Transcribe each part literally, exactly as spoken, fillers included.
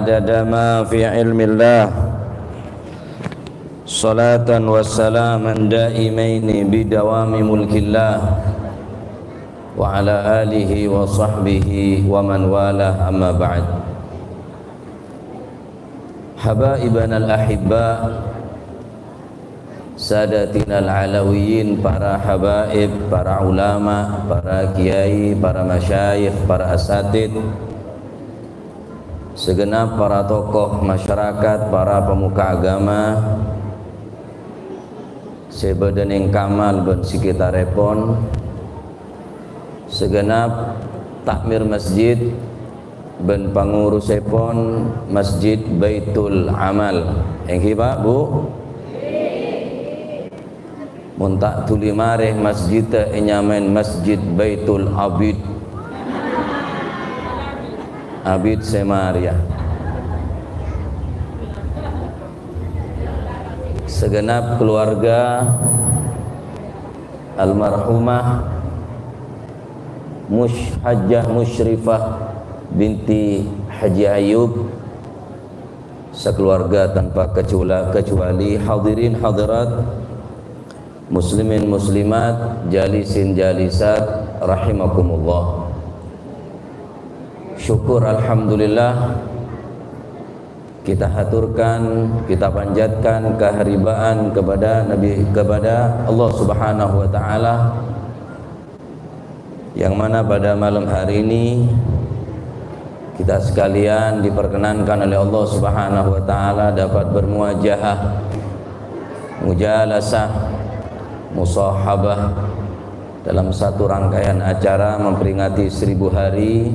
عدد ما في علم الله، صلاة وسلاما دائمين بدوام ملك الله، وعلى آله وصحبه ومن والاه، أما بعد. حبائبنا الأحباء، Sadatinal Alawiyin, para habaib, para ulama, para kiai, para masyayikh, para asatid, segenap para tokoh masyarakat, para pemuka agama, sè bâdâ neng Kamal bân sekitarèpon, segenap takmir masjid bân pangurusèpon Masjid Baitul Amal. Èngghi, Pak, Bu? Mon ta' dhuli marè masjidda ènyamaè Masjid Baitul Abid. Abid sè marèya. Segenap keluarga almarhumah Mush-, Hajjah Musyrifah binti Haji Ayub, sekeluarga tanpa kecula-, kecuali, hadirin hadirat, muslimin muslimat, jalisin jalisat, rahimakumullah. Syukur, alhamdulillah, kita haturkan, kita panjatkan keharibaan kepada Nabi, kepada Allah Subhanahu wa Ta'ala, yang mana pada malam hari ini kita sekalian diperkenankan oleh Allah Subhanahu wa Ta'ala dapat bermuwajahah, mujalasah, musahabah dalam satu rangkaian acara memperingati seribu hari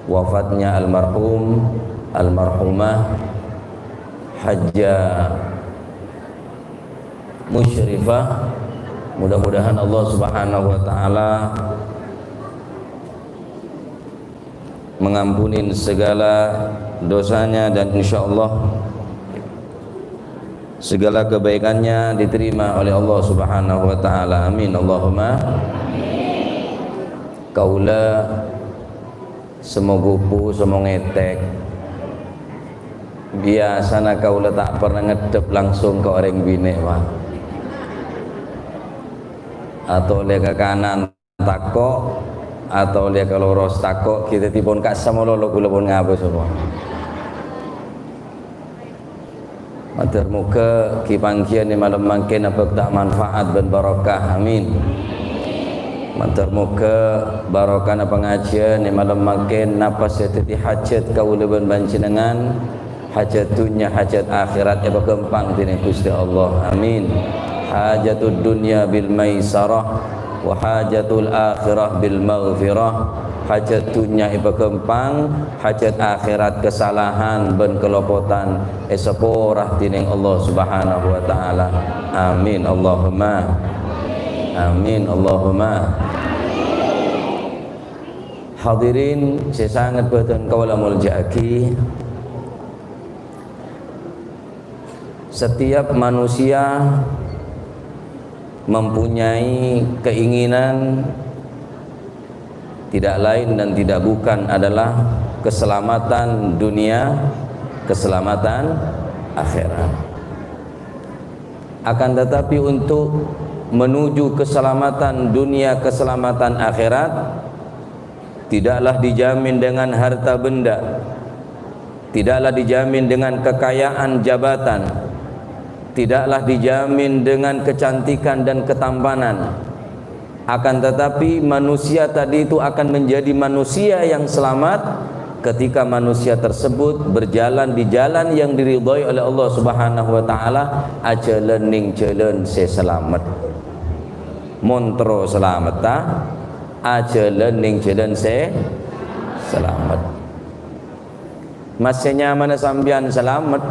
wafatnya almarhum, almarhumah Hajjah Musyrifah. Mudah-mudahan Allah Subhanahu wa Ta'ala mengampuni segala dosanya dan insyaallah segala kebaikannya diterima oleh Allah Subhanahu wa Ta'ala. Amin, Allahumma. Kaula sè mogupu, sè mongetek. Biyasana kaula ta' pernah ngeddhep langsung ka orèng binè', Pak. Atolè ka kanan tako', atolè ka loros tako', ghi dhâddhi pon ka'issa malolo kaula pon ngabâs, Pak. Mator moghâ ghi-, pangghiyân è malem mangkèn abhâkta manfaat bân barokah. Amin. Mator moghâ barokana pangajiyân è malem mangkèn napa sè dhâddhi hajhât kaulâ bân panjhennengngan, hajhât dhunnya, hajhât akhèrat èpaghâmpang dèning Ghustè Allah. Amin. Hajatud dunya bil maisarah, wa hajatul akhirah bil maghfirah. Hajhât dhunnya èpaghâmpang, hajhât akhèrat, kasalahan bân kalopotan èsapora dèning Allah Subhanahu wa Ta'ala. Amin, Allahumma. Amin, Allahumma. Hadirin sè sanget bhâdhân kaulâ molja'aghi, setiap manusia mempunyai keinginan tidak lain dan tidak bukan adalah keselamatan dunia, keselamatan akhirat. Akan tetapi, untuk menuju keselamatan dunia, keselamatan akhirat, tidaklah dijamin dengan harta benda, tidaklah dijamin dengan kekayaan jabatan, tidaklah dijamin dengan kecantikan dan ketampanan. Akan tetapi, manusia tadi itu akan menjadi manusia yang selamat ketika manusia tersebut berjalan di jalan yang diridhoi oleh Allah Subhanahu wa Ta'ala, ajhâlân neng jhâlân sè salamet. Mon terro salametta, ajhâlân neng jhâlân sè salamet. Massè nyamana sampèyan salamet.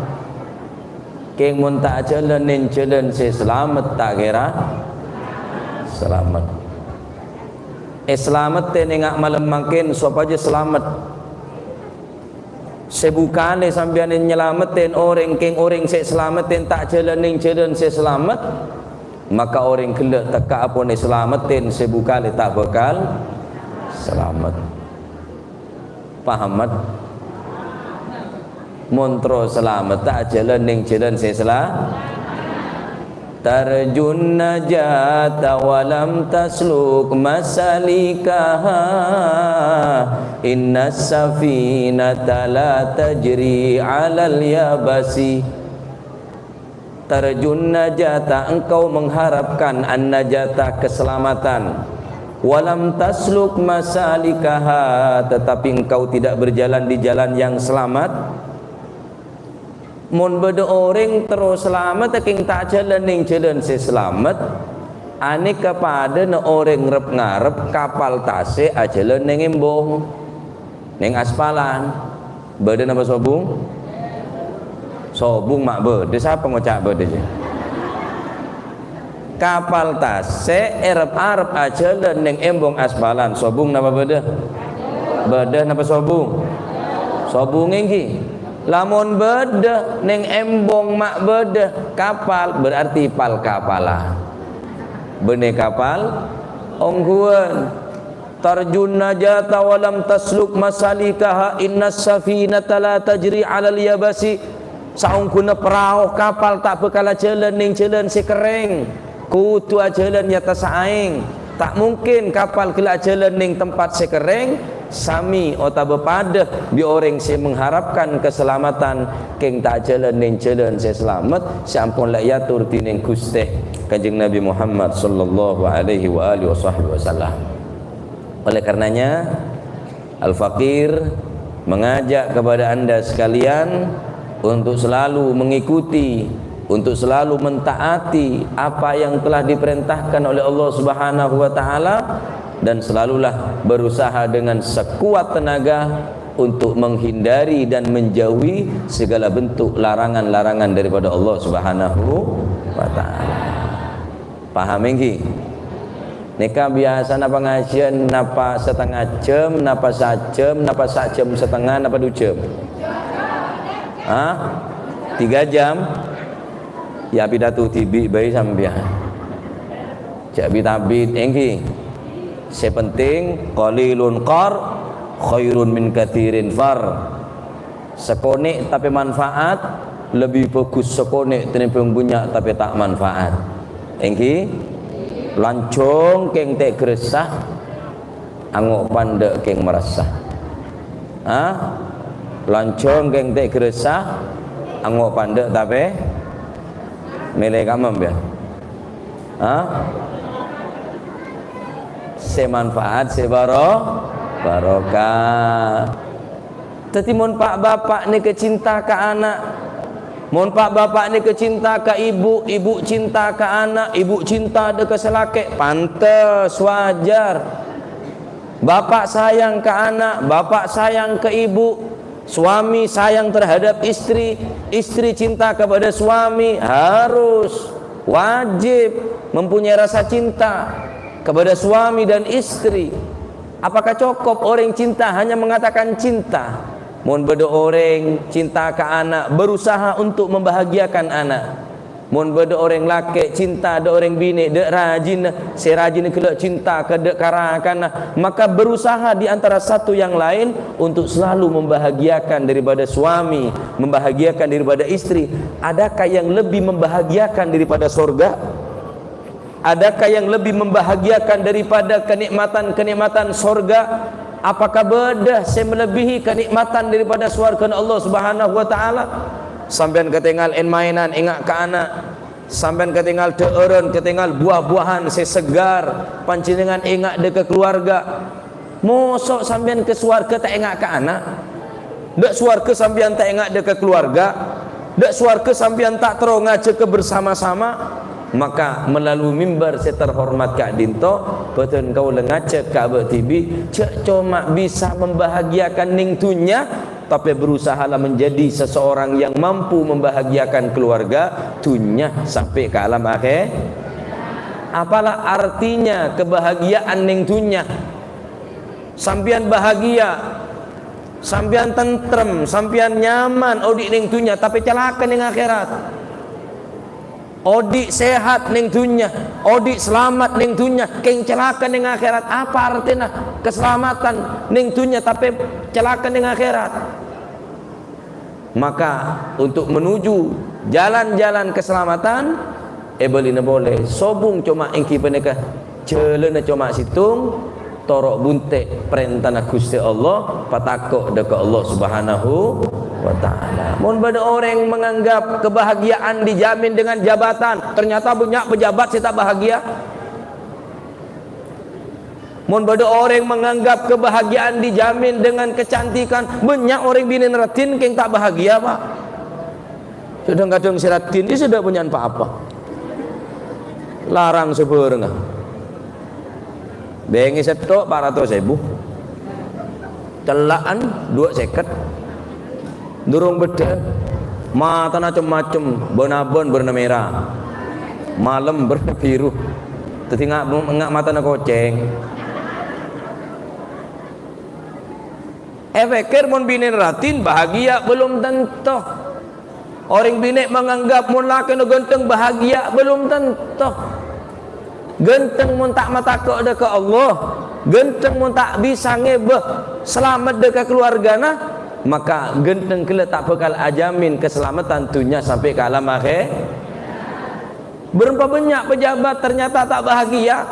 Kèng mon ta' ajhâlân neng jhâlân sè salamet, ta' kèra salamet. Èsalamettè nèng nga' malem mangkèn sopajâ salamet. Sè bukalè sampèyan nyalamettè orèng, kèng orèng sè èsalamettè ta' ajhâlân neng jhâlân sè salamet, maka orèng ghellâ' tekka'a pon èsalamettè, sè bukalè ta' bhâkal salamet. Paham, Mat? Mon terro salamet, ta' ajhâlân neng jhâlân sè sala-, "Tarjun najata wa lam tasluk masalikaha, innas safinata la tajri 'alal yabasi." "Tarjun najata," engkau mengharapkan an-najata, keselamatan. "Wa lam tasluk masalikaha," tetapi engkau tidak berjalan di jalan yang selamat. Mon bâdâ orèng terro salamet, kèng ta' ajhâlân neng jhâlân sè salamet, anèka padâna orèng rep-ngarep kapal tasè' ajhâlân neng embong, neng aspalan. Bâdâ napa sobung? Sobung ma' bâdâ, sapa ngoca' bâdâ, jâ? Kapal tasè' èrep-arep ajhâlân neng embong aspalan, sobung napa bâdâ? Bâdâ napa sobung? Sobung èngghi. Lamon bâdâ neng embong ma' bâdâ kapal, berarti pal-kapalan. Bânnè kapal ongghuwân. "Tarjun najata wa lam tasluk masalikaha, innas safinata la tajri 'alal yabasi." Saongghuna parao kapal ta' bhâkal ajhâlân neng jhâlân sè kerrèng, kodhu ajhâlân è attassa aèng. Ta' mungkin kapal ghellâ' ajhâlân neng tempat sè kerrèng, sami otabâ padâ bi' orèng sè mengharapkan keselamatan, kèng ta' ajhâlân neng jhâlân sè salamet, sè ampon la èator dhinèng Ghustè Kanjeng Nabi Muhammad sallallahu alaihi wa alihi wasahbihi wasallam. Oleh karenanya, Al-Fakir mengajak kepada Anda sekalian untuk selalu mengikuti, untuk selalu mentaati apa yang telah diperintahkan oleh Allah Subhanahu wa Ta'ala, dan selalulah berusaha dengan sekuat tenaga untuk menghindari dan menjauhi segala bentuk larangan-larangan daripada Allah Subhanahu wa Ta'ala. Paham èngghi? Nèka biyasana pangajiyân napa satengnga jam, napa sajam, napa sajam satengnga, napa du jam? Hah? Tiga jam? Ya, pidato dhibi' bhâi sampèyan. Jhâ' bit-abit, èngghi. Sè penting, qalilun qar khairun min katsirin far. Sakonè' tapè manfaat, lebbi bhâghus sakonè' tènèmbhâng bânnya' tapè ta' manfaat. Èngghi, lanjhâng kèng ta' ghâressa, ango' pandâ' kèng marassa. Hah? Lanjhâng kèng ta' ghâressa, ango' pandâ' tapè mèlè kamem, ya. Hah? Sè manfaat, sè baro-, barokah. Dhâddhi, mon pa'-bapa' nèka cinta ka ana', mon pa'-bapa' nèka cinta ka ibu, ibu cinta ka ana', ibu cinta dâ' ka sè lakè', pantes, wajar. Bapa' sayang ka ana', bapa' sayang ka ibu, suami sayang terhadap istri, istri cinta kepada suami, harus, wajib mempunyai rasa cinta kepada suami dan istri. Apakah cokop orèng cinta hanya mengatakan cinta? Mon bâdâ orèng cinta ka ana', berusaha untuk membahagiakan ana'. Mon bâdâ orèng lakè' cinta dâ' orèng binè', dâ' rajina, sè rajina ghellâ' cinta ka dâ' ka rakanna, maka berusaha di antara satu yang lain untuk selalu membahagiakan daripada suami, membahagiakan daripada istri. Adakah yang lebih membahagiakan daripada sorga? Adakah yang lebih membahagiakan daripada kenikmatan-kenikmatan sorga? Apakah bâdâ sè melebihi kenikmatan daripada sowarghâna Allah Subhanahu wa Ta'ala? Sampèyan katèngal èn-maènan, enga' ka ana'. Sampèyan katèngal dhâ'ârân, katèngal buah-buahan sè segar. Panjhennengngan enga' dâ' ka kaluwarga. Moso' sampèyan ka sowarghâ ta' enga' ka ana'? Dâ' sowarghâ sampèyan ta' enga' dâ' ka kaluwarga? Dâ' sowarghâ sampèyan ta' terro ngajhâghâ bersama-sama? Maka melalui mimbar sè terhormat ka'dinto, bâdân kaulâ ngajhâk ka abâ' dhibi', jhâ' coma bisa membahagiakan neng dhunnya, tapè berusahalah menjadi seseorang yang mampu membahagiakan keluarga, dhunnya sampè' ka alam akhè-. Apalah artinya kebahagiaan neng dhunnya? Sampèyan bahagia, sampèyan tentrem, sampèyan nyaman odi' neng dhunnya, tapè calaka neng akhèrat. Odi' sehat neng dhunnya, odi' salamet neng dhunnya, kèng calaka neng akhèrat. Apa artèna kasalamatan neng dhunnya, tapè calaka neng akhèrat? Maka, untuk menuju jalan-jalan keselamatan, èbâlina polè, sobung coma èngghi panèka jhâlânna coma sèttong, toro' bunte' parèntana Ghustè Allah, patako' dâ' ka Allah Subhanahu wa Ta'ala. Mon bâdâ orèng menganggap kebahagiaan dijamin dengan jabatan, ternyata bânnya' pejabat sè ta' bahagia. Mon bâdâ orèng menganggap kebahagiaan dijamin dengan kecantikan, bânnya' orèng binèna raddhin kèng ta' bahagia, Pak. Kadhâng-kadhâng sè raddhin sè ta' bânnya'an pa-apa. Larang sabhârângnga. Bengè sètto' pa' ratos èbu. Cella'an duwâ' sèket. Durung beddhâ, matana cem-macem, bân-abân bârna mèra. Malem bârna biru. Dhâddhi nga', nga' matana kocèng. Èpèkkèr mon binèna raddhin bahagia, belum tentu. Orèng binè' menganggap mon lakèna ghântheng bahagia, belum tentu. Ghântheng mon ta' matako' dâ' ka Allah, ghântheng mon ta' bisa ngèbâ salamet dâ' ka kalowarghâna, maka ghântheng ghellâ' ta' bhâkal ajamin kasalameddhân dhunnya sampè' ka alam akhè-. Bârâmpa bânnya' pejabat ternyata ta' bahagia.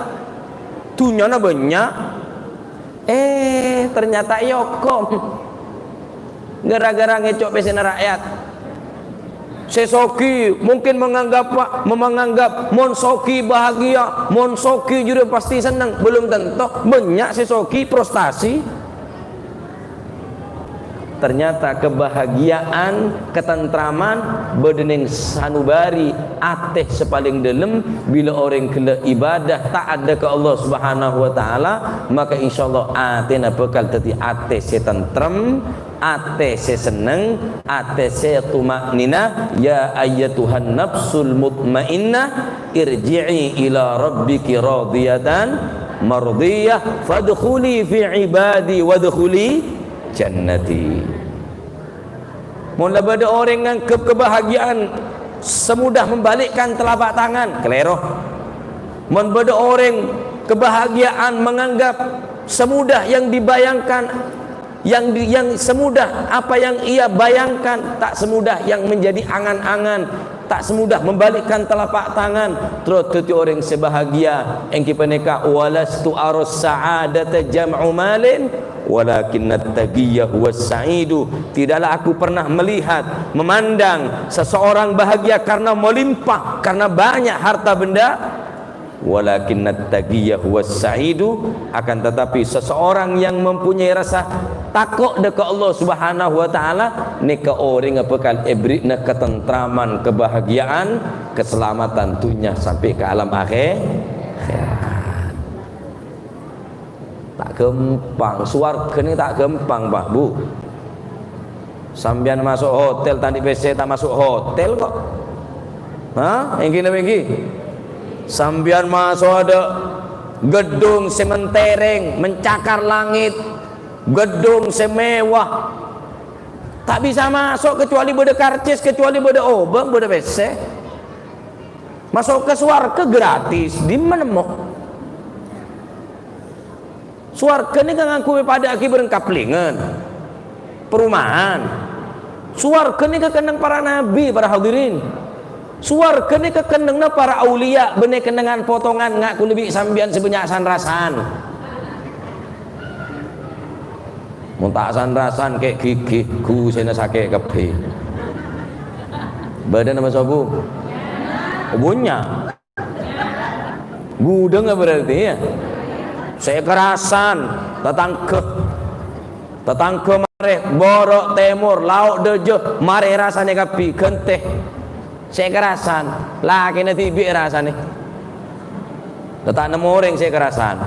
Dhunnyana bânnya', eh, ternyata èokom. Gara-gara ngèco' pèssèna rakyat. Sè soghi mungkin menganggap, menganggap mon soghi bahagia, mon soghi jârèya pasti senneng. Belum tentu. Bânnya' sè soghi frustasi. Ternyata kebahagiaan, ketentraman bâdâ neng sanubari atè sè palèng dâlem. Bilâ orèng ghellâ' ibadah, ta'at dâ' ka Allah Subhanahu wa Ta'ala, maka insyaallah atèna bhâkal dhâddhi atè sè tentrem, atè sè senneng, atè sè tuma'ninah. "Ya ayyatuhan nafsul mutmainnah, irji'i ila rabbiki radiyatan mardiyah, fadkhuli fi ibadi wadkhuli jannati." Mon la bâdâ orèng nganggep kebahagiaan semudah membalikkan telapak tangan, kalèro. Mon bâdâ orèng kebahagiaan menganggap semudah yang dibayangkan, yang di-, yang semudah apa yang ia bayangkan, tak semudah yang menjadi angan-angan, tak semudah membalikkan telapak tangan, terros dhâddhi orèng sè bahagia, èngghi panèka, "Walastu aras sa'adata jam'u malin, walakinnat taqiyya huwas sa'idu." Tidaklah aku pernah melihat, memandang seseorang bahagia karena melimpah, karena banyak harta benda. "Walakinnat taqiyya huwas sa'idu," akan tetapi seseorang yang mempunyai rasa tako' dâ' ka Allah Subhanahu wa Ta'ala, nèka orèngnga bhâkal èberri'na katentraman, kebahagiaan, kasalameddhân dhunnya sampè' ka alam akhè-, akhèrat. Ta' ghâmpang, sowarghâ nèka ta' ghâmpang, Pak, Bu. Sampèyan maso' hotel, ta' andi' pèssè ta' maso' hotel, kok. Hah? Èngghi napa èngghi? Sampèyan maso' adâ' geddhung sè mentereng, mencakar langit, geddhung sè mewah. Ta' bisa maso' kecuali bâdâ karcis, kecuali bâdâ obâng, bâdâ pèssè. Maso' ka sowarghâ gratis, dimma nemmo? Sowarghâ nèka ngangghuy èpadâ'aghi bhâreng kaplèngan, perumahan. Sowarghâ nèka kennengnga para nabbhi, para hadirin. Sowarghâ nèka kennengnga para auliya, bânnè kennengngan potongan nga' kulâ bi' sampèyan sè bânnya' san-rasan. Mon ta' san-rasan kè' ghighi, ghusèna sakè' kabbhi. Bâdâna maso', Bu? Bânnya'. Ghudhângnga berarti, ya. Sè karasan, tatangghâ. Tatangghâ marè, bârâ', tèmor, lao', dâjâ, marè rasanè kabbhi, ghântè. Sè karasan, lakèna dhibi' rasanè. Ta' nemmo orèng sè karasan.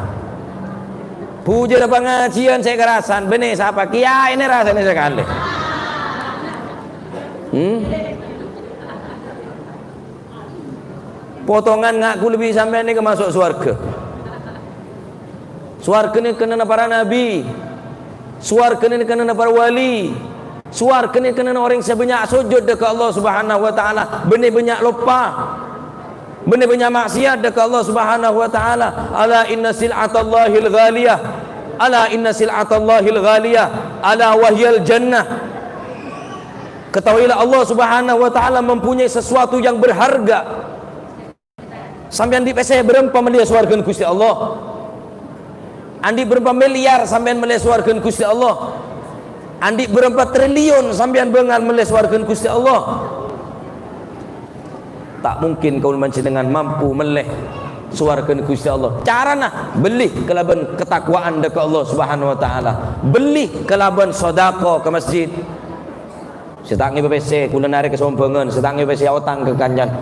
Bhujârâ pangajiân sè karasan, bânnè sapa? Kèyaèna rasanè sakalè. Hmm? Potongan nga' kulâ bi' sampèyan nèka maso' sowarghâ. Sowarghâ nèka kennengnga para nabbhi. Sowarghâ nèka kennengnga para wali. Sowarghâ nèka kennengnga orèng sè bânnya' sojud dâ' ka Allah Subhanahu wa Ta'ala, bânnè bânnya' loppa. Bânnè bânnya' maksiat dâ' ka Allah Subhanahu wa Ta'ala. "Ala inna sil'atallahil ghaliyah. Ala inna sil'atallahil ghaliyah. Ala wa hiyal jannah." Ketahuilah, Allah Subhanahu wa Ta'ala mempunyai sesuatu yang berharga. Sampèyan andi' pèssè bârâmpa mellèya sowarghâna Ghustè Allah? Andi' bârâmpa milyar sampèyan mellèya sowarghâna Ghustè Allah? Andi' bârâmpa triliun sampèyan bângal mellèya sowarghâna Ghustè Allah? Ta' mungkin kaulâ panjhennengngan mampu mellè sowarghâna Ghustè Allah. Carana, bellè kalabân katakwaan dâ' ka Allah Subhanahu wa Ta'ala. Bellè kalabân sodako ka masjid. Sè ta' ngèbâ pèssè, kaulâ narèka sombhângan, sè ta' ngèbâ pèssè aotang ka kancana.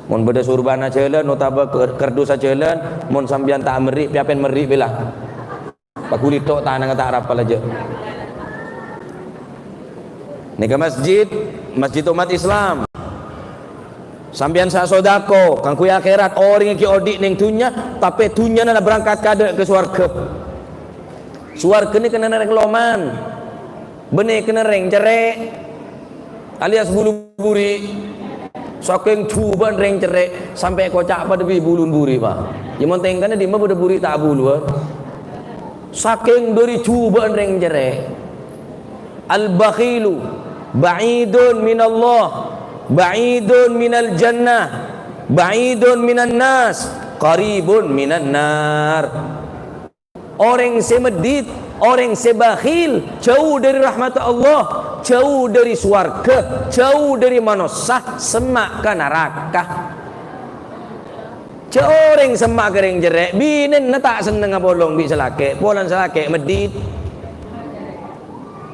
Mon bâdâ surbana jhâlân otabâ ker-, kardus ajhâlân, mon sampèyan ta' amerri', pèyapen merri' bhâlâ. Paghuli tok tanangnga ta' arapa lajâ'. Nèka masjid, masjid ommat Islam. Sampèyan sè asodako kaangghuy akhèrat, orèng ghi' odi' neng dhunnya, tapè dhunnyana la berangkat kaadâ' ka sowarghâ. Sowarghâ nèka neng rèng loman, bânnè kennèng rèng cerrè', alias bulu buri'. Sakèng jhubâ'ân rèng cerrè', sampè' koca' padâ bi' buluna buri', Pa'. Yâ, mon tèngkana dimma bâdâ buri' ta' buluwân. Sakèng dâri jhubâ'ân rèng cerrè'. Al-bakhilu ba'idun minallah, ba'idun minal jannah, ba'idun minan nas, qaribun minan nar. Orèng sè meddhit, orèng sè bakhil, jhâu dâri rahmatta Allah, jhâu dâri sowarghâ, jhâu dâri manossa, semma' ka naraka. Jhâ' orèng semma' ka rèng cerrè', binèna ta' senneng apolong bi' sè lakè', polana sè lakè' meddhit.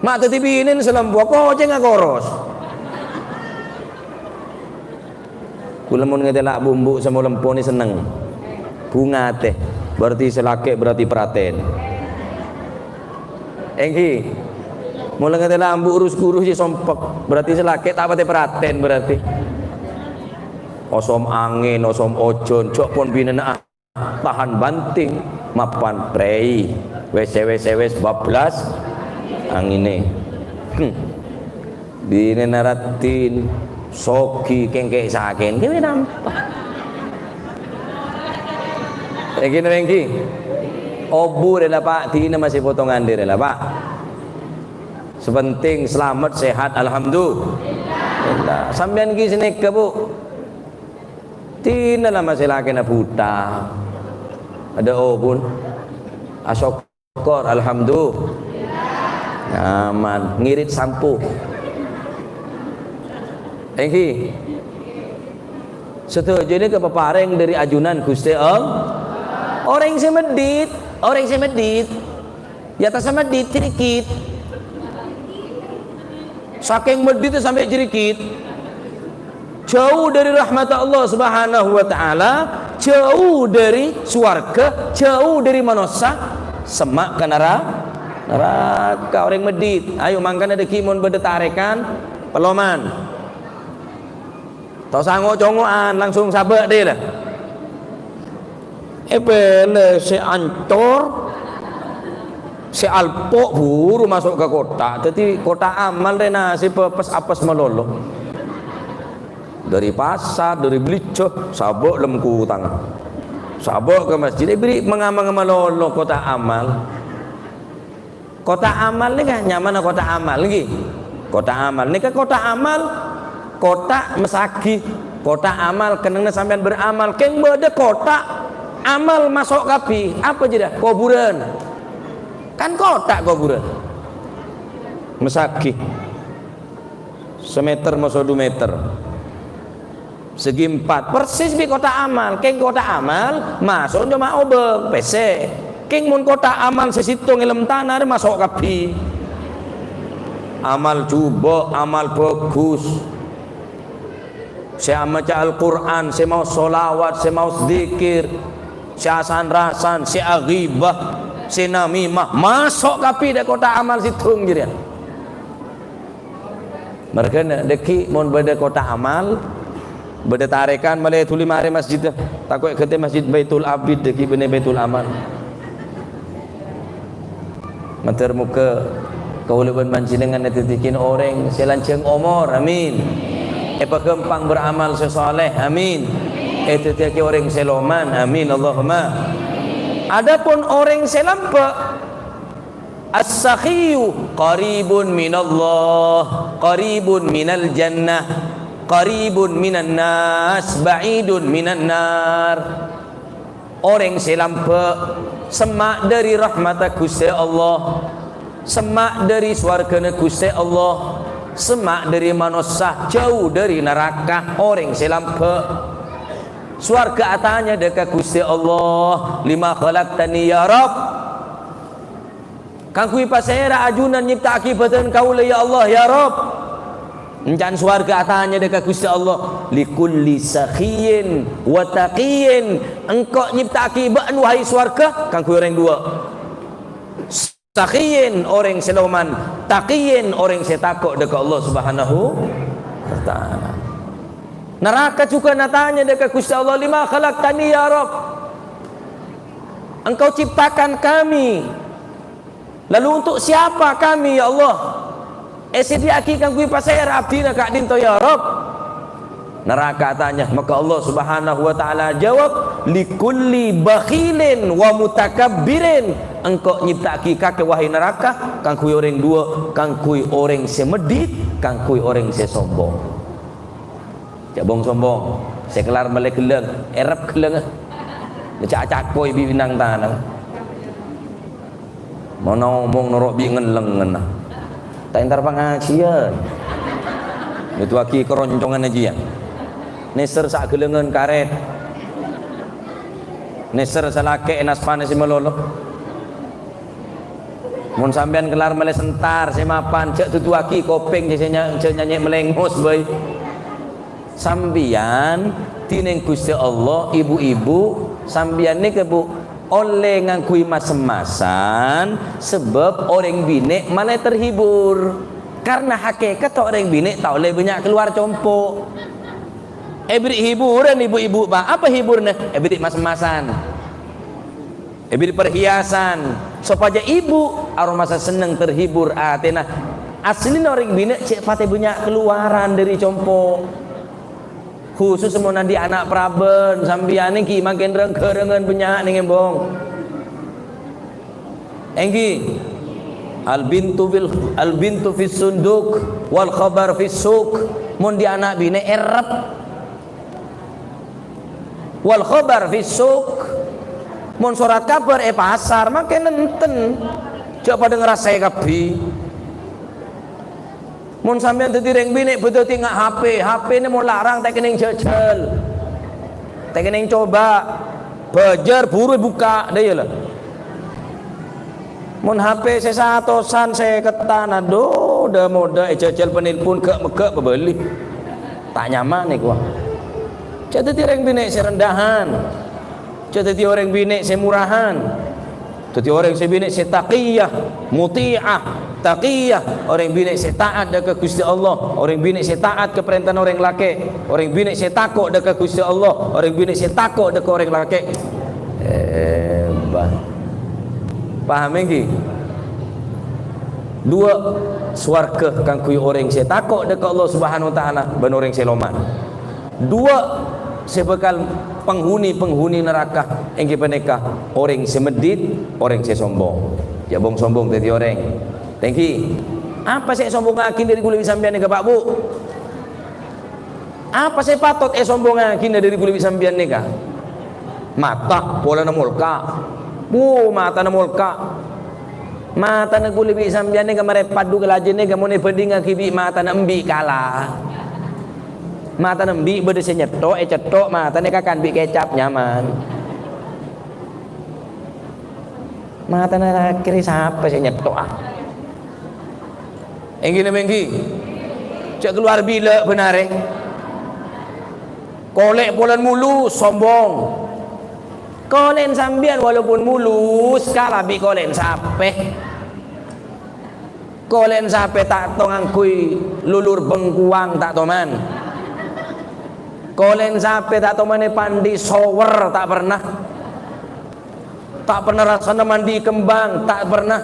Ma' dhâddhi binèna sè lompo, kocèngnga koros. Kaulâ mon ngatèla' bu'-embu' sè molempone senneng. Bhunga atè. Berarti sè lakè' berarti pratèn. Èngghi. Mon ngatèla' embu' rus-gurus sè sompek. Berarti sè lakè' ta' patè pratèn berarti. Osom angèn, osom ojhân, jhâ' pon binèna, ah. Tahan banting, mapan prèi. Wes, wes, wes, bablas angènè. Hmm. Binèna raddhin, soghi, kèng-kèng sakèn, kèng nampa. Èngghi, èngghi. Obu rè la, Pa', dina masih potongan dhi rè la, Pa'. Sè penting selamat, sehat, alhamdulillah. Sampèyan ghi sanèka, Bu. Dina la masih lakèna buta. Adâ' obun. Asok Kor, alhamdulillah. Nyaman. Ngirit sampo. Èngghi. Sadhâjâna kapaparèng dâri ajunan Ghustè Allah. Orèng sè meddhit, orèng sè meddhit. Yâ, ta' sè meddhit, cerikit. Sakèng meddhita sampè' cerikit. Jhâu dâri rahmatta Allah Subhanahu wa Ta'ala, jhâu dâri sowarghâ, jhâu dâri manossa, semma' ka nara-, naraka orèng meddhit. Ayo, mangkana dhâggi' mon bâdâ tarèkan, peloman. Ta' osa ngo'-congo'an, langsung sabâ' dhi la. Èpèlè sè ancor, sè alpo' buru maso' ka kotak. Dhâddhi kotak amal rè nasèbbhâ pes-apes malolo. Dâri pasar, dâri belijjhâ, sabâ' lem kutang. Sabâ' ka masjid, èbèrri' manga-manga malolo kotak amal. Kotak amal nèka nyamana kotak amal, èngghi. Kotak amal nèka kotak amal, kotak messaghi. Kotak amal kennengnganna sampèyan beramal. Kèng bâdâ kotak amal maso' kabbhi. Apa jârèya? Kobhurân. Kan kotak kobhurân. Messaghi. Sameter maso' du meter. Segi empat, persis bi' kotak amal. Kèng kotak amal, maso' coma obâng, pèssè. Kèng mon kotak amal sè sèttong è lem tana rè maso' kabbhi. Amal jhubâ', amal bhâghus. Sè amaca Al-Qur'an, sè maos sholawat, sè maos dzikir, sè asan-rasan, sè aghibah, sè namimah, maso' kabbhi dâ' kotak amal sèttong jârèya. Marghâna dhâggi' mon bâdâ kotak amal, bâdâ tarèkan malè dhuli marè masjidda. Tako' èghântè Masjid Baitul Abid dhâggi' bânnè Baitul Amal. Mator moghâ kaulâ bân panjhennengngan èdhâddhiyâghin orèng sè lanjhâng omor. Amin. Èpaghâmpang beramal sè saleh. Amin. Èdhâddhiyâghi orèng sè loman. Amin. Allahumma. Adapun orèng sè lambâ', As-sakhiyyu qaribun minallah, qaribun minal jannah, qaribun minan nas, ba'idun minan nar. Orèng sè lambâ' semma' dhâri rahmatta Ghustè Allah, semma' dhâri sowarghâna Ghustè Allah, semma' dhâri manossa, jhâu dhâri naraka. Orèng sè lambâ', sowarghâ atanya dâ' ka Ghustè Allah, "Lima khalaqtani ya Rabb?" Kaangghuy pasèra ajunan nyèpta'aghi bhâdhân kaulâ, ya Allah, ya Rabb? Èncana sowarghâ atanya dâ' ka Ghustè Allah, "Likulli sakhiyyin wa taqiyyin." Engko' nyèpta'aghi bâ'na, wahai sowarghâ, kaangghuy orèng duwâ'. Sakhiyyin, orèng sè loman, taqiyyin, orèng sè tako' dâ' ka Allah Subhanahu wa Ta'ala. Naraka jhughân atanya dâ' ka Ghustè Allah, "Lima khalaqtani ya Rabb?" Engkau ciptakan kami Lalu untuk siapa kami, ya Allah? Èsadhiyâ'aghi kaangghuy pasèra abdhina ka'dinto, ya Rabb? Naraka atanya, maka Allah Subhanahu wa Ta'ala jawab, "Likulli bakhilin wa mutakabbirin." Engko' nyèpta'aghi kakè, wahai naraka, kaangghuy orèng duwâ', kaangghuy orèng sè meddhit, kaangghuy orèng sè sombong. Jhâ' bhung-sombhung, sè kellar mellè ghellâng, èrep ghellângnga. Ngèjhâ' acakoy bi' nang-tanang. Mon omong noro' bi' ngellengngenna. Ta' entar pangajiân. Butuwaghi karoncongan ajiyâ. Nèser saghellângan karèt. Nèser salakè' ènas panès sè malolo. Mon sampèyan kellar mellè sentar sè mapan, jhâ' duduwaghi kopèng sè nya-, jhâ' nyanyè' malèngos bhâi. Sampèyan, dhinèng Ghustè Allah, ibu-ibu, sampèyan nèka, Bu, ollè ngangghuy mas-emasan, sabâb orèng binè' malè terhibur. Karna hakèkatta orèng binè' ta' ollè bânnya' kalowar compo'. Èbèrri' hiburan, ibu-ibu, Pak. Apa hiburanna? Èbèrri' mas-emasan. Èbèrri' perhiasan, sopajâ ibu aromasa senneng, terhibur atèna. Asllina orèng binè' cè' patè bânnya' kalowaran dhâri compo'. Khusus mon andi' ana' paraban, sampèyan ènggi mangkèn reng-ghârângan bânnya' nèng embong. Ènggi, al-bintu fil, al-bintu fis sunduk, wal khabar fis suq. Mon andi' ana' binè' èrep. Wal khabar fis suq. Mon sorat kabhâr è pasar, mangkèn nenten. Jhâ' padâ ngarassa'è kabbhi. Mon sampèyan dhâddhi rèng binè' bâdâ tènga' H P, H P-na mon larang ta' kennèng jhâjhâl. Ta' kennèng coba. Bâjâr buru èbukka', dâ' iyâ la. Mon H P sè satosan, sèkettan, adhu, dâ-modâ èjhâjhâl panèlpon ghâ'-meghâ' pabâli. Ta' nyaman èkowa. Jhâ' dhâddhi rèng binè' sè rendahan. Jhâ' dhâddhi orèng binè' sè morahan. Dhâddhi orèng sè binè' sè taqiyah, muti'ah, taqiyah. Orèng binè' sè taat dâ' ka Ghustè Allah. Orèng binè' sè taat ka parèntana orèng lakè'. Orèng binè' sè tako' dâ' ka Ghustè Allah. Orèng binè' sè tako' dâ' ka orèng lakè'. Hebat. Paham ènggi? Duwâ', sowarghâ kaangghuy orèng sè tako' dâ' ka Allah Subhanahu wa Ta'ala bân orèng sè loman. Duwâ' sè bhâkal panghuni-panghuni naraka ènggi panèka orèng sè meddhit, orèng sè sombong. Jhâ' bhung-sombong dhâddhi orèng. Tènggi. Apa sè èsombongngaghi dhâri kaulâ bi' sampèyan nèka, Pak, Bu? Apa sè patot èsombongngaghi dhâri kaulâ bi' sampèyan nèka? Mata, polana molka'. Bu, matana molka'. Matana kaulâ bi' sampèyan nèka marè padhu kalajâna nèka mon èbhândhingngaghi bi' matana embi' kala. Matana embi' bâdâ sè nyetthok, ècetthok, matana èkakan bi' kecap nyaman. Matana lakè' rè sapa sè nyetthok, ah? Ènggi napa ènggi? Jhâ' kalowar bilâ' bân arè. Kolè' polana mulus, sombong. Kolè'na sampèyan walaupun mulus, kala bi' kolè'na sapè. Kolè'na sapè ta' tao ngangghuy lulur bengkuang, ta' toman. Kolè'na sapè ta' toman èpandhi sower, ta' pernah. Ta' pernah rassana mandhi kembang, ta' pernah.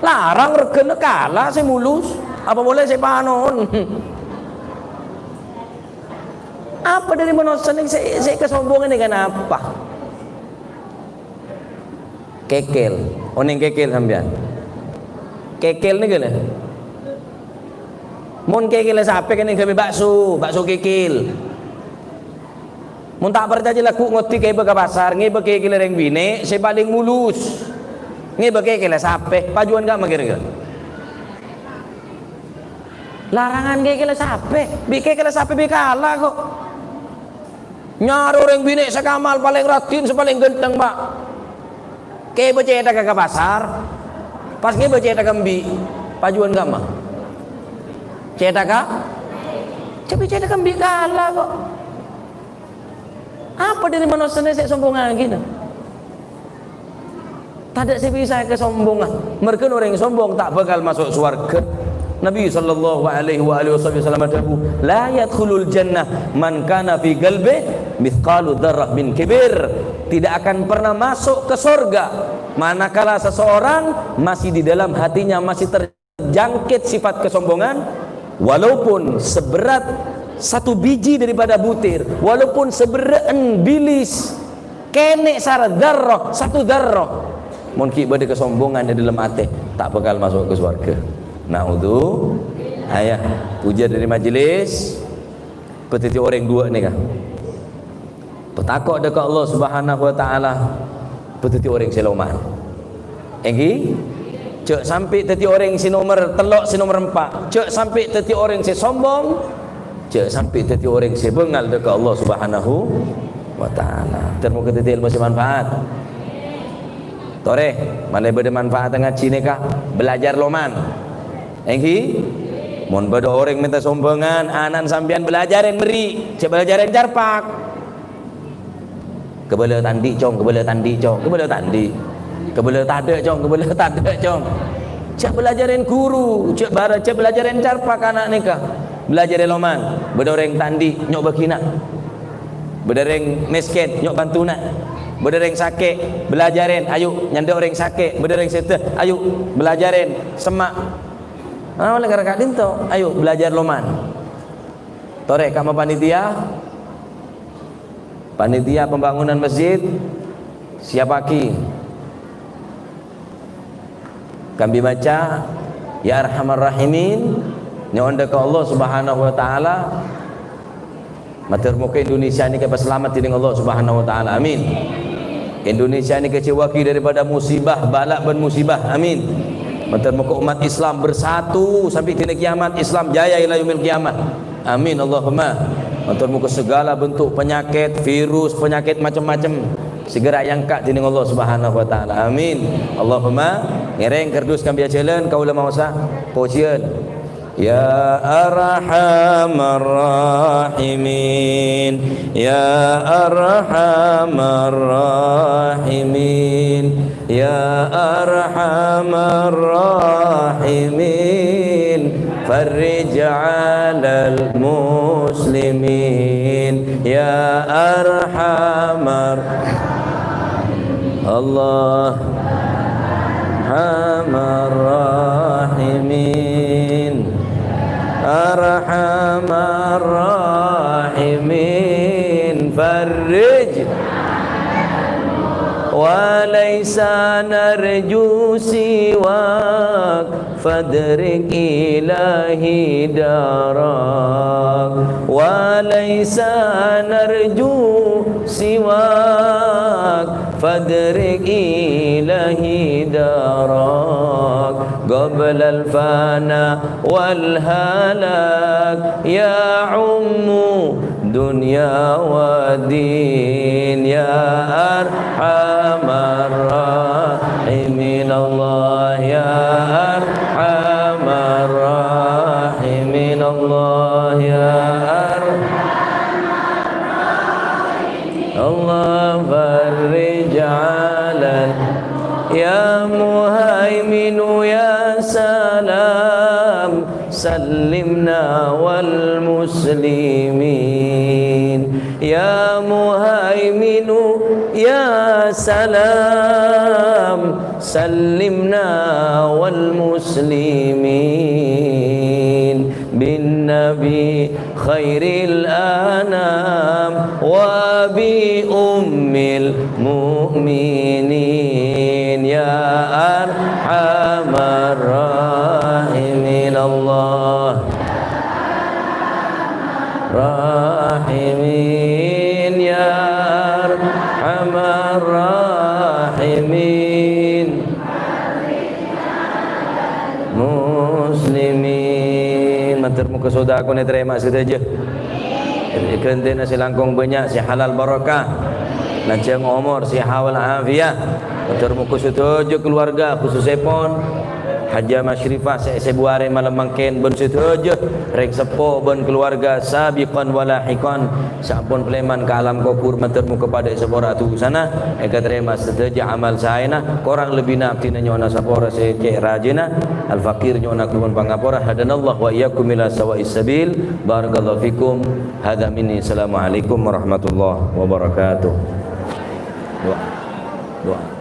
Larang regghâna kala sè mulus, apa polè sè panon. Apa dhâri manossa nèng sè, sè kasombongan nèng kenapa? Kèkèl. Onèng kèkèl sampèyan? Kèkèl nèka lè. Mon kèkèlla sapè kan èghâbây bakso, bakso kèkèl. Mon ta' parcajâ lagghu' ngoddi kèbâ ka pasar, ngèbâ kèkèlla rèng binè' sè palèng mulus. Ngèbâ kèkèlla sapè, pajuwân ka'emma kèra-kèra? Larangan kèkèlla sapè, bi' kèkèlla sapè bi' kala ko'. Nyarè orèng binè' sè kamal, palèng raddhin, sè palèng ghântheng, Pa'. Kèbâ cèthagghâ ka pasar, pas ngèbâ cèthagghâ embi', pajuwân ka'emma? Cèthagghâ? Jhâ' bi' cèthagghâ embi' kala ko'. Apa dhâri manossana sè èsombongaghina? Tadâ' sè bisa èkasombonga. Merghâna orèng sombong ta' bhâkal maso' sowarghâ. Nabi sallallahu alaihi wa alihi wasallam adhâbu, "La yadkhulul jannah man kana fi qalbihi mithqalu dzarrah min kibir." Tidak akan pernah masuk ke sorga manakala seseorang masih di dalam hatinya masih ter- jangkit sifat kesombongan, walaupun seberat satu biji daripada butir, walaupun seberrâ'ân bilis, kènè' sara dzarrah, satu dzarrah. Mon ghi' bâdâ kesombongan è dâlem atè, ta' bhâkal maso' ka sowarghâ. Naudzu-, ayah, pujâ dâri majelis, bâdâddhi orèng duwâ' nèka. Patako' dâ' ka Allah Subhanahu wa Ta'ala, bâdâddhi orèng sè loman. Èngghi? Jhâ' sampè' dâddhi orèng sè nomer tello', sè nomer empa'. Jhâ' sampè' dâddhi orèng sè sombong. Jhâ' sampè' dâddhi orèng sè bângal dâ' ka Allah Subhanahu wa Ta'ala. Ter-moghâ dâddhi èlmo sè manfaat. Torè, malè bâdâ manfaatta ngajhi nèka, belajar loman. Èngghi? Mon bâdâ orèng mènta sombhângan, ana'na sampèyan belajarèn mèrri', jhâ' belajarèn carpak. Kabâlâ ta' andi', Cong, kabâlâ ta' andi', Cong, kabâlâ ta' andi'. Kabâlâ tadâ', Cong, kabâlâ tadâ', Cong. Jhâ' belajarèn ghuru, jhâ' bara-, jhâ' belajarèn carpak ana' nèka. Belajarè loman, bâdâ orèng ta' andi', nyo' bâghina. Bâdâ orèng mèskèn, nyo' bhântona. Bâdâ orèng sakè', belajarèn, ayo, nyandhâ orèng sakè'. Bâdâ orèng sèdhâ, ayo, belajarèn, semma'. Ah, oleh karena ka'dinto, ayo, belajar loman. Torè, ka'emma panitia? Panitia pembangunan masjid, siapaghi. Kaangghuy maca, "Ya Arhamar Rahimin," nyo'on dâ' ka Allah Subhanahu wa Ta'ala. Mator moghâ Indonesia nèka èpasalamet dèning Allah Subhanahu wa Ta'ala. Amin. Indonesia nèka èjhâuwaghi daripada musibah, bala' bân musibah. Amin. Mator moghâ umat Islam bersatu sampè' dina kiamat, Islam jaya ila yaumil qiyamah. Amin, Allahumma. Mator moghâ segala bentuk penyakit, virus, penyakit macem-macem segera èangka' dèning Allah Subhanahu wa Ta'ala. Amin. Allahumma. Ngèrèng kardus kaangghuy ajhâlân, kaulâ maosa pojhiyân. Ya Arhamar Rahimin, Ya Arhamar Rahimin, Ya Arhamar Rahimin, farrij 'alal muslimin, Ya Arhamar Allah, Arhamar Rahimin, Arhamar Rahimin, farrij wa laisa narju siwak. Fadrik ilahi darak, wa laisa narju siwak. Fadrik ilahi darak, qablal fana wal halak. Ya ummu dunya wa din, ya arhamar rahimin Allah, ya arhamar rahimin Allah, ya ar-, Allah farrij 'alal, ya muhaiminu ya salam. Sallimna wal muslimin, ya muhaiminu, ya salam. Sallimna wal muslimin, bin nabi khairil anam, wa bi ummil mu'minin, ya arham Arrahim, Allah. Rahimin, ya Arhamar Rahimin. Muslimin. Mator moga sodakon ètarèma sadhâjâ. Ghântèna sè langkong bânnya', sè halal barokah. Lanjhâng omor, sè hawal afiyah. Mator moga sadhâjâ keluarga, khususèpon Hajjah Masyrifah sè èsèbu arè malem mangkèn bân sadhâjâ rèng seppo bân keluarga sabiqan wa lahiqan sè ampon palèman ka alam kobhur, mator moga padâ èsapora dusana, èkatarèma sadhâjâ amal saèna, korang lebbina abdhina nyo'ona sapora sè cè' rajina, al-faqir nyo'ona ghun pangapora, hadanallah wa iyyakum ila sawa'is sabil, barakallahu fikum, hadza minni, assalamualaikum warahmatullahi wabarakatuh. Doa. Doa.